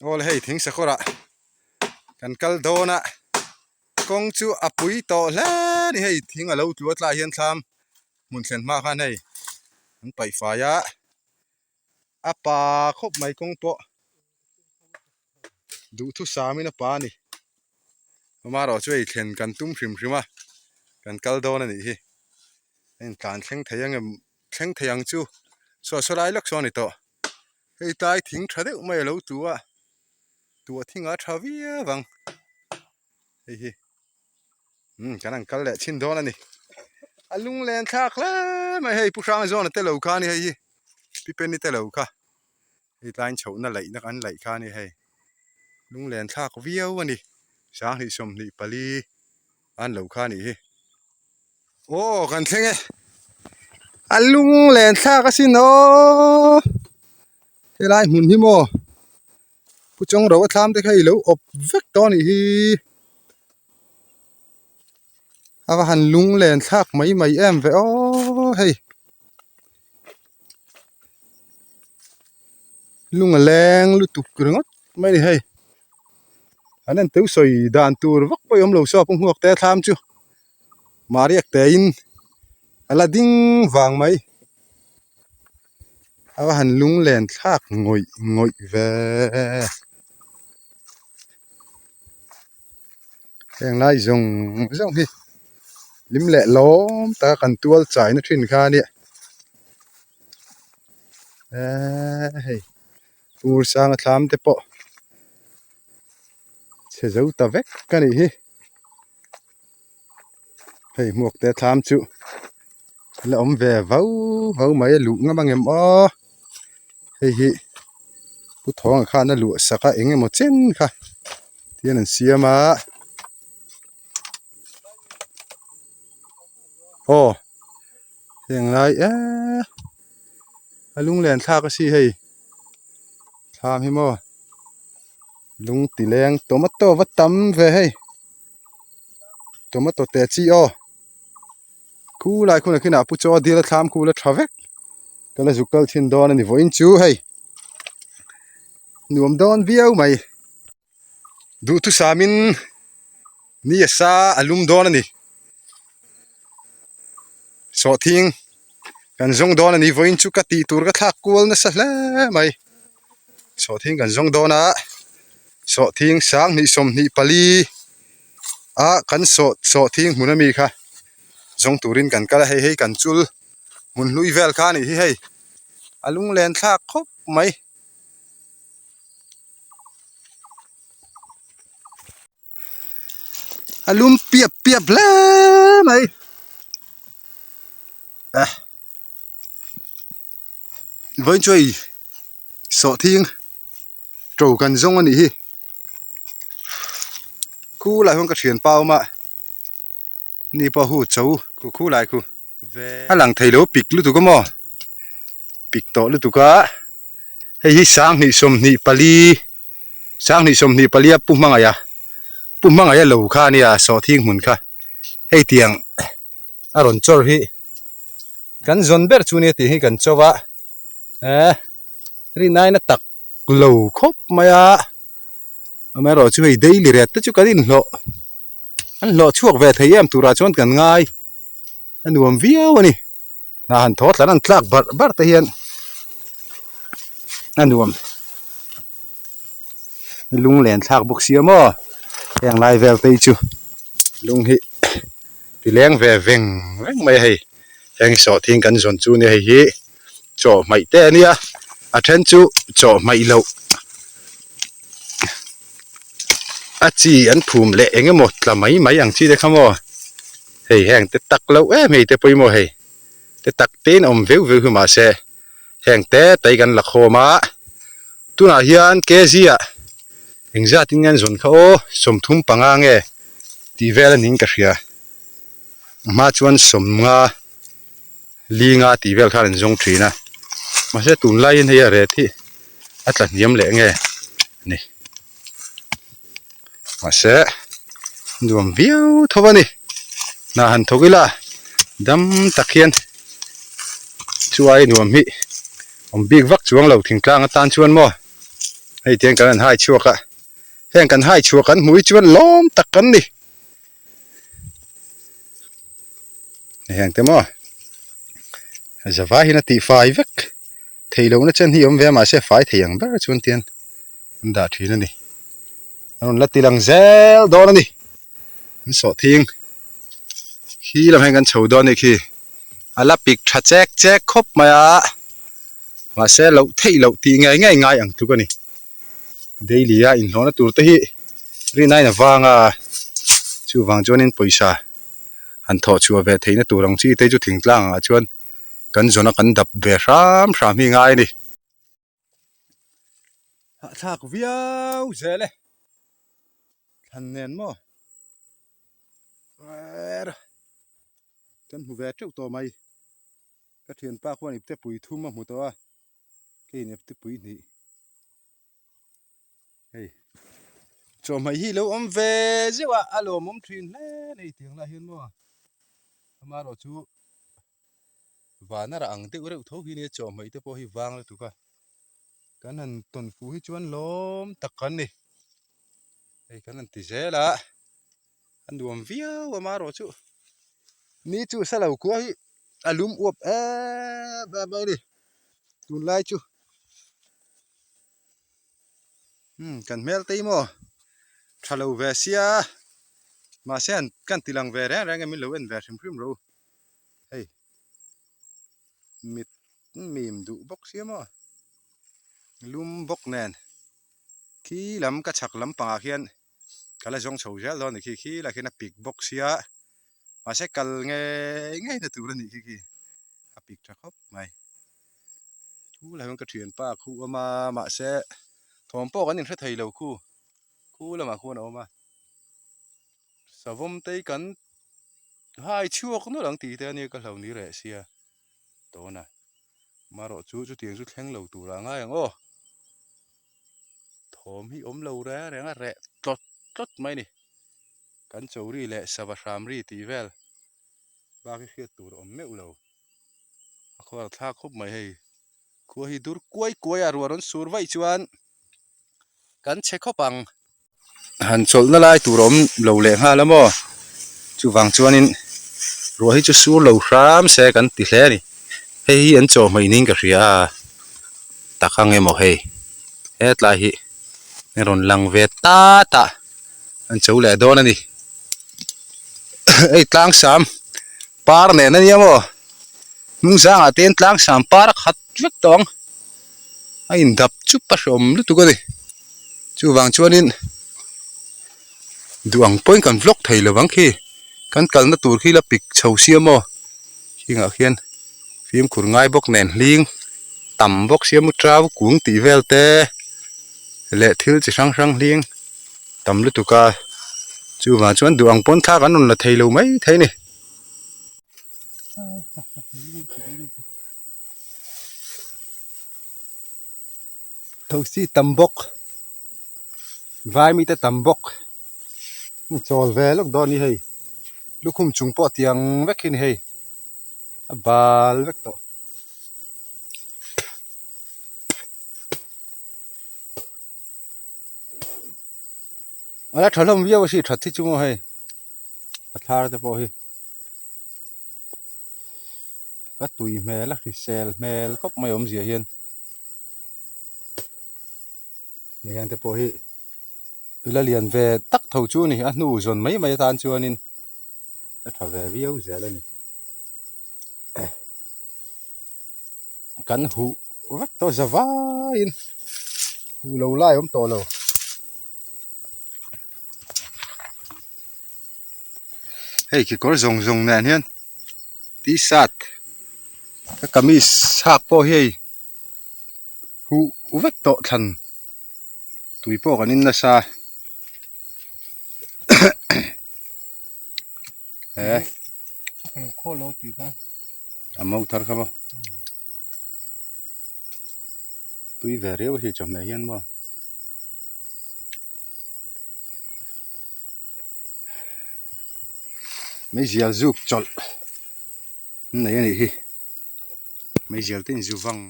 Aw le hei thing sakawr ah kan kal dawn a kawng chu a pui tawh hle a ni hei thing a lo tlu a tlaiah hian thlam hmun thlen hma khan hei an paih fai a a pa khawp mai kawng pawh duhthusam in a pa a ni amaherawh chu hei thlen kan tum hrim hrim a kan kal dawn a nih hi a intlan thleng thei ang em thleng thei ang chu saw saw lai lawk sawn a ni tawh. Hei tlai thing tha deuh mai a lo tu a, tuah thingah a tha viau ang hei hi umm kan han kal leh chhin dawn a ni a lunglen thlak hle mai hei Pu Hrangzawna te lo kha a ni hei hi Pi Penny te lo kha hei tlaiin chhohna laihna an laih kha a ni hei lunglen thlak viau a ni 20 24 an lo kha a nih hi. Aw kan thleng e a lunglen thlak asin aw helai hmun hi maw pu chawng ro a thlam te kha i lo awp vek tawh a nih hi a va han lunglen thlak mai mai em ve aw hei lung a leng lutuk ringawt mai a ni hei an en teu sawi dan tur vak pawh i awm lo saw pu hmuak te a thlam chu. Mahriak tein a la ding vang mai a va han lunglen thlak ngawih ngawih ve heng lai zawng zawng hi hlim leh lawm taka kan tual chaina thin kha a nia eee hei fur sanga thlam te pawh chhe zo ta vek a nih hi. Hei hmuak te thlam chu la awm ve vau vau mai a luh ngam angem aw hei hi pu thawng khan a luah sak a eng emaw chen kha tihian an siam a aw heng lai eee a lunglen thlak a si hei thlam hi maw lung ti leng tomato va tam ve hei. Tomato te chi aw khu lai khunah khinah pu chaw dil a thlam khu la tha vek ka la zuk kal thin dawn a ni vawiin chu hei nuam dawn viau mai duhthusam in ni a sa a lum dawn a ni sawhthing kan zawng dawn a ni vawiin chu ka tih tur ka thlak kual nasa hle mai sawhthing kan zawng dawn a. Sawhthing 20 24 a kan sawh sawhthing hmun ami kha zawng turin kan kal a hei hei kan chul hmun hlui vel kha a nih hi hei a lunglen thlak khawp mai. A lum piap piap hle mai eh vawiin chu hei sawhthing. To kan zawng a nih hi khu lai huan ka thian pa awm a ni pawh hu cho khu khu lai khu a lang thei lo pik lutuk a maw pik tawh lutuk a hei hi 20 24 20 24 a pu hmangaih a pu hmangaih a lo kha a nia sawhthing hmun kha hei tiang a rawn chawr hi kan zawn ber chu nia tih hi kan chaw a eh rinai na tak lo khawp mai a amaherawh chu hei daily rate te chu kan inhlawh an hlawh chhuak ve thei em turah chuan kan ngai a nuam viau a ni hna han thaw tlan an tlak barh barh te hian a nuam lunglen thlak bawk sia maw heng lai vel te hi chu lung hi ti leng ve veng veng mai a hei heng sawhthing kan zawn chu nia hei hi chaw hmaih te a nia a then chu chaw hmaih loh a chi an phum leh eng emaw tla mai mai ang chi te kha maw hei heng te tak loh em hei te pawimawh hei te tak te in awm veu veu hi mahse heng te tei kan la khawm a tunah hian kg ah engzat in nge an zawn kha aw 35 nge tih vel a niin ka hria a hma chuan 50 linga tih vel khan an zawng thin a mahse tunlaiin hei a ret hi a tla hniam leh nge a ni mahse nuam viau tho a ni hna han thawk ila dam tak hian chuai nuam hi awm bik vak chuang lo thingtlang atan chuan maw. Hei tiang kan han hai chhuak a, heng kan hai chhuak kan hmuh hi chuan lawm tak kan ni. Heng te maw zavai hian a tih fai vek theih lohna chen hi awm ve a mahse fai thei ang ber chuan tian an dah thin a ni. An rawn la ti lang zel dawn a ni. An sawh thing khi lam hian kan chho dawn a nih khi a la pik tha chek chek khawp mai a mahse loh theih loh tih ngei ngei ngai ang tluk a ni daily a inhlawhna tur te hi rinaiin a vang a chuvang chuanin pawisa han thawh chhuah ve theihna tur ang chi te chu thingtlang ah chuan kan zawn a kan dap ve hram hram hi ngai a ni. Hahthlak viau zel e thlan nen maw kan hmu ve teuh tawh mai ka thianpa khuan ipte pui thum a hmu tawh a keiin ipte pui hnih hei chawhmeh hi lo awm ve zeuh a a lawmawm thin hle a ni tiang lah hian maw amaherawhchu Vana rah ang deuh reuh tho hi nia chawhmeh te pawh hi vang lutuk a, kan han tawn fuh hi chuan lawm tak kan ni. Hei kan han ti zel a, a nuam viau a marawh chu ni chu sa lo khua hi a lum uap em em mai a ni tunlai chu. Umm kan hmel te hi maw tha lo ve sia mahse an kan ti lang ve reng reng e min lo en ve hrim hrim ro. Hei mit mim duh bawk sia maw lum bawk nen khi lam ka chhak lampangah khian ka la zawng chho zel dawn a ni khi khi lah khian a pik bawk sia mahse kal ngei ngei na tur a nih khi khi a pik tha khawp mai chu lai hian ka thianpa khu awm a mahse thawm pawh kan inhre thei lo khu khu lamah khuan a awm a savawm te hi kan Hai chhuak nawlh ang tih te ania ka hlo ni reh sia tawna marawh chu chutiang chu thleng lo tur ah ngai ang aw thawm hi awm lo reng reng a reh tlawt tlawt mai a ni kan cho ri leh sava hram ri tih vel bak hi hriat tur a awm meuh lo a khuar thlak khawp mai hei khua hi dur kuai kuai a ruah rawn sur vaih chuan kan chhe khawp ang. Han chawlhna lai tur a awm lo leh nghal a maw chuvang chuanin ruah hi chu sur lo hram se kan ti hle a ni hei hi an chaw hmeh niin ka hria a tak ang emaw hei hetlai hi a rawn lang ve tat a an cho leh dawn a ni hei tlangsam par nen a nia maw hnung zangah te hian tlangsam par a khat vek tawh ang. a indap chup a hreawm lutuk a ni chuvang chuanin duh ang pawhin kan vlog thei lo ang khi kan kalna tur khi la pik chho sia maw khingah khian fimkhur ngai bawk nen hling tam bawk sia maw tau kung tih vel te leh thil chi hrang hrang hling tam lutuk a chuvang chuan duh ang pawn thla kan rawn la thei lo mai thei a ni. Thosi tam bawk vai mite tam bawk chawl ve lawk dawn a ni hei lukhum chung pawh tiang vek hi a ni hei a bal vek tawh. A la tha hlawm viau a si that hi chu maw hei a thlar te pawh hi. A tui hmel a hrisel hmel khawp mai awmzia hian ni hian te pawh hi la lian ve tak tho chu a ni a hnu zawn mai mai atan chuanin a tha ve viau zel a ni kan huh vek tawh za vaiin huh lo lai a awm tawh lo. Hei kekawr zawng zawng nen hian t-shirt ka kamis hak pawh hi hei huh vek tawh thlan tui pawh kan in nasa he a mo thar kha maw tui ve riau a hi chawhmeh hian maw. Meizial zuk chawlh an nei a nih hi meizial te in zu vang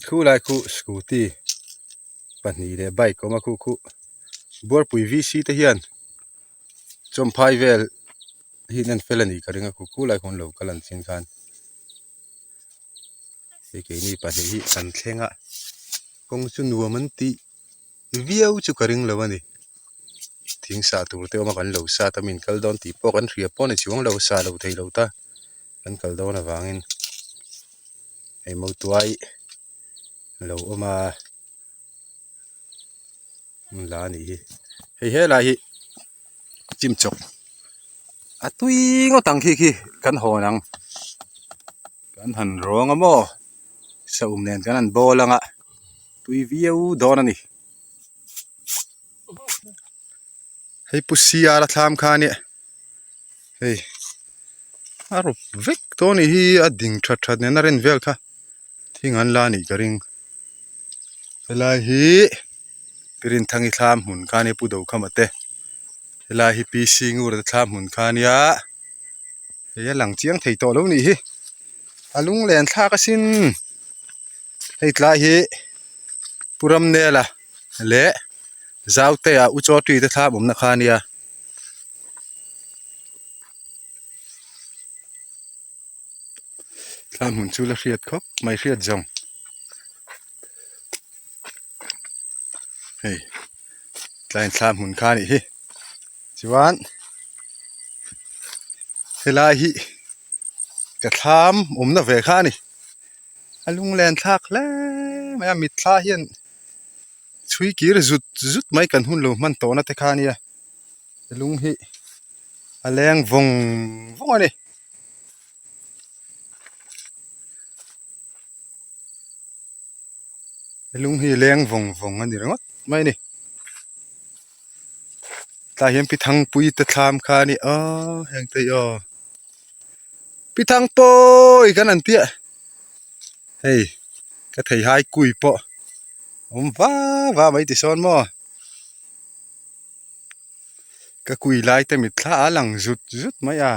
khu lai khu scooty. pahnih leh bike a awm a khu khu Buarpui VC te hian chawmphai vel hi an en fel a nih ka ring a khu khu lai khawn lo kal an chin khan hei keini pahnih hi kan thleng a kawng chu nuam an tih viau chu ka ring lo a ni thing sah tur te awm a kan lo sat a min kal dawn tih pawh kan hria pawh a ni chuang lo sah lo thei lo ta kan kal dawn avangin hei mautuai a lo awm a la a nih hi hei helai hi chimchawk a tui ngawt ang khi khi kan hawn ang kan han rawng a maw saum nen kan han bawl ang a tui viau dawn a ni hei pu siar a thlam kha ania hei a rawp vek tawh a nih hi a ding that that nen a ren vel kha. Thing an la anih ka ring helai hi Pirinthangi thlam hmun kha ania Pu Dokhama te helai hi Pi Singura te thlam hmun kha ania hei a lang chiang thei tawh lo nih hi a lunglen thlak asin hei tlai hi Pu Ramnela leh Zautea U Chawṭi te thlam awmna kha ania. Thlam hmun chu la hriat khawp mai hriat zawng hei tlaiin thlam hmun kha a nih hi chuan helai hi ka thlam awmna ve kha a ni a lunglen thlak hle mai a mitthla hian chhui kir zut zut mai kan hun lo hman tawhna te kha a nia. Lung hi a leng vawng vawng a ni. Lung hi leng vawng vawng a ni ringawt mai a ni. Tlai hian pi Thangpui te thlam kha a ni aw heng te hi aw pi Thangpawi kan han tia hei ka theihai kui pawh a awm va va mai ti sawn maw. Ka kui lai te mitthla a lang zut zut mai a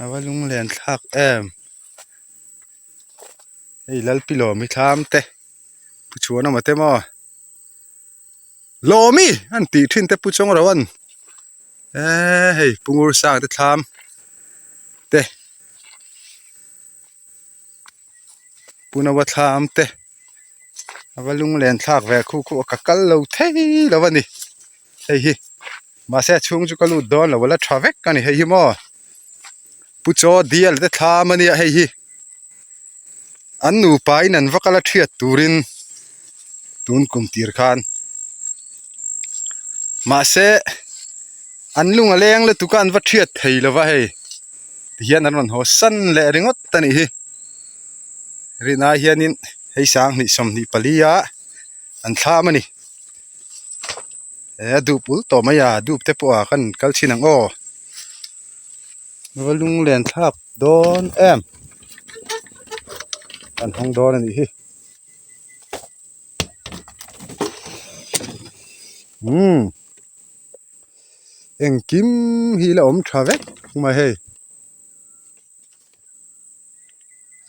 a va lunglen thlak em hei Lalpilawmi thlam te pu chhuan awm te maw Lawmi an tih thin te pu chawng ro an eee hei pu ngur sang te thlam te. Punawa thlam te a va lunglen thlak ve khu khu a ka kal lo thei lo a ni hei hi mahse a chhung chu ka lut dawn lo a la tha vek a ni hei hi maw pu chaw dial te thlam a nia hei hi an nupa in an va kal a thiat turin tun kum tir khan mahse an lung a leng lutuk a an va thiat thei lo va hei. Tihian an rawn haw san leh ringawt a nih hi rinai hianin hei sanghnih 24 a an thlam a ni he a dup ul tawh mai a dup te pawh ah khan kal chhin ang aw va lunglen thlak dawn em kan hawng dawn a nih hi umm. Engkim hi la awm tha vek mai hei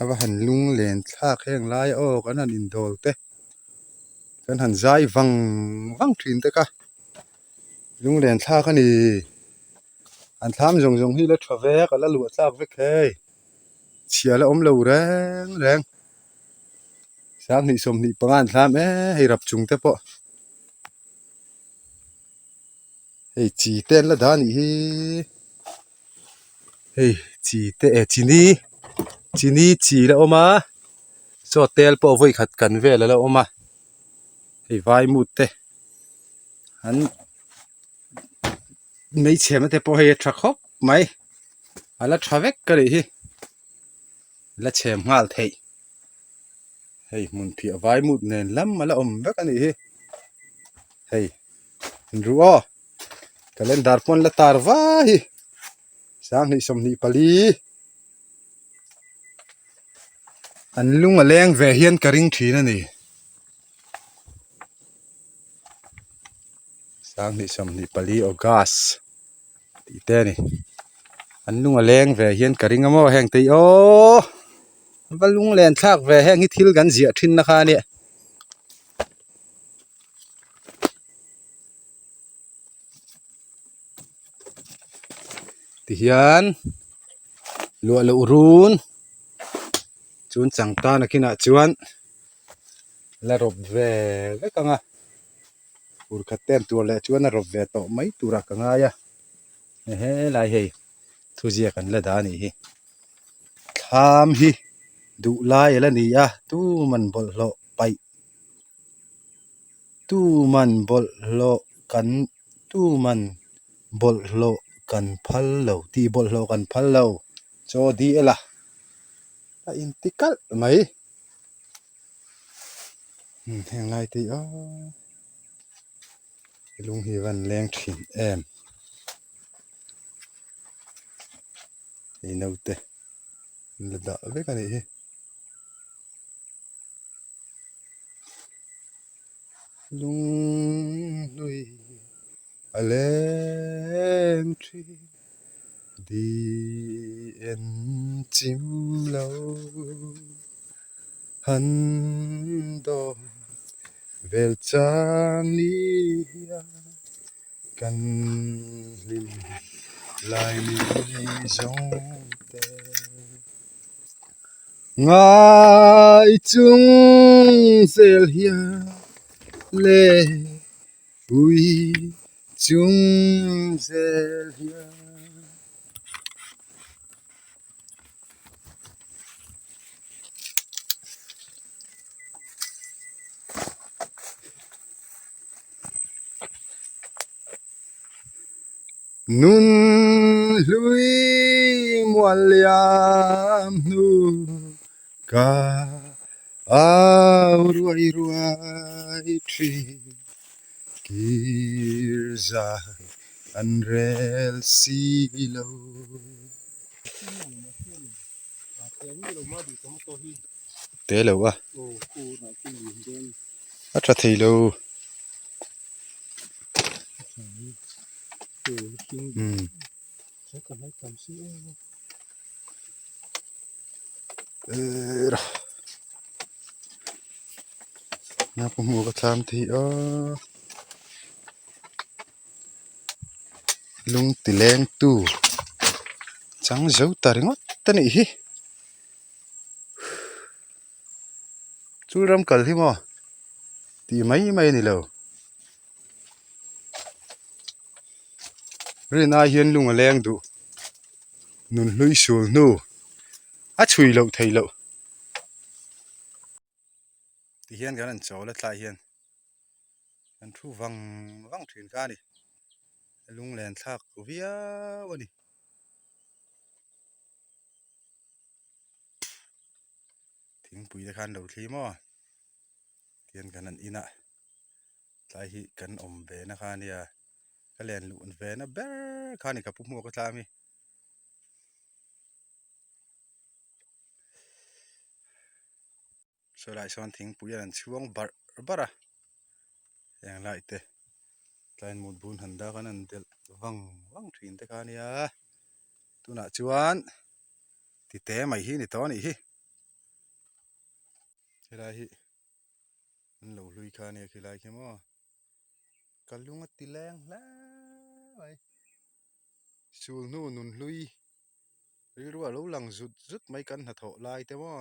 a va han lung len thlak heng lai aw kan han indawl te kan han zai vang vang thin te kha lung len thlak a ni an thlam zawng zawng hi la tha vek a la luah tlak vek hei chhia la awm lo reng reng 20 25 an thlam e hei rap chung te pawh. Hei chi te an la dah a nih hi hei chi te eh chini chini chi la awm a chaw tel pawh vawi khat kan vel a la awm a hei vaimut te an hmeichhe na te pawh hei a tha khawp mai a la tha vek ka nih hi la chhem nghal theih. Hei hmun phiah vaimut nen lam a la awm vek a nih hi hei ru aw calendar pawn la tar vai hi 20 24 an lung a leng ve hian ka ring thin a ni 20 24 august tih te a ni an lung a leng ve hian ka ring a maw heng te hi aww. Va lunglen thlak ve heng hi thil kan ziah thin na kha a nia. Tihian luah loh run chun chang tan a khinah chuan la rawp ve vek ang a fur khat te an tur leh chuan a rawp ve tawh mai turah ka ngai a helai hei thuziak an la dah a nih hi thlam hi duh lai a la ni a tuman bawlhhlawh paih tuman bawlhhlawh kan tuman bawlhhlawh kan phal lo tih bawlhhlawh kan phal lo chaw dil a a inti kalh mai heng lai te hi aww lung hi a van leng thin em hei naute an la dah vek a nih hi. Lunghlui a leng thin di en chim lo han dawt vel chang ni hian kan hlim lai ni zawng te. Ngai chung zel hian le ui chung zel hian. Nun hlui mual liam hnu ka au ruai ruai thin kir zai an rel si lo. Te lo a a tha thei lo. Hmuh ka thlam thei a lung ti leng tu chang zo ta ringawt a nih hi chu ram kal hi maw tih mai mai a ni lo. Rin ai hian lung a leng duh nun hlui sul hnu a chhui loh theih loh ti hian kan han chawl a tlai hian kan thu vang vang thin kha a ni lunglen thlak viau a ni. Thingpui te khan lo thli maw tihian kan han in a tlai hi kan awm ve na kha ania ka len luh ve na ber kha a ni ka pu hmuak a tla ami. Saw lai sawn thingpui an chhuang barh barh a heng lai te tlai mut bun han dak an han delh vang vang thin te kha ania tunah chuan tite mai hi a ni tawh a nih hi helai hi an lo hlui kha ania khilai khi maw ka lung a ti leng hle mai sul hnu nun hlui rilru a lo lang zut zut mai kan hnathawh lai te maw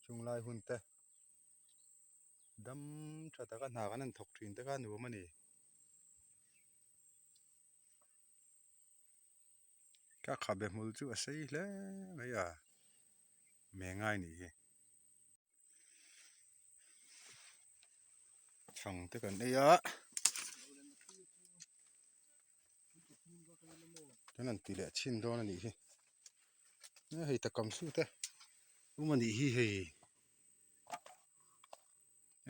chung lai hun te dam tha taka hna kan han thawk thin te kha nuam a ni. Ka khabe hmul chu a sei hle mai a me ngai nih hi. Chhang te kan ei a kan han ti leh chhin dawn a nih hi hei takam su te awm a nih hi hei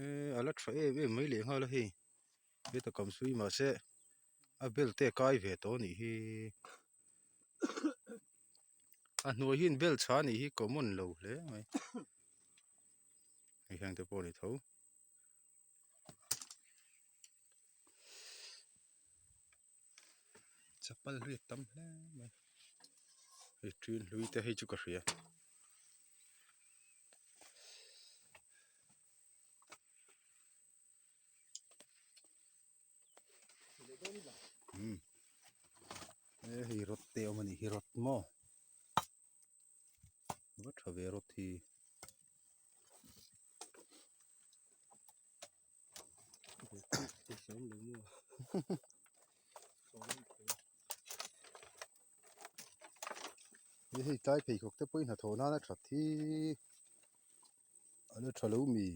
eh a la tha em em mai leh nghal a hei he takam sui mahse a bel te a kai ve tawh a nih hi a hnuai hian bel chha a nih hi common lo hle mai hei heng te pawh a ni tho. Chapal hlui a tam hle mai hei ṭin hlui te hei chu ka hria. Umm he hei rod te a awm a nih hi rod maw va tha ve rod hi. Hei hei tlai pheikhawk te pawh hi hnathawh nana that hi a la tha lo mi.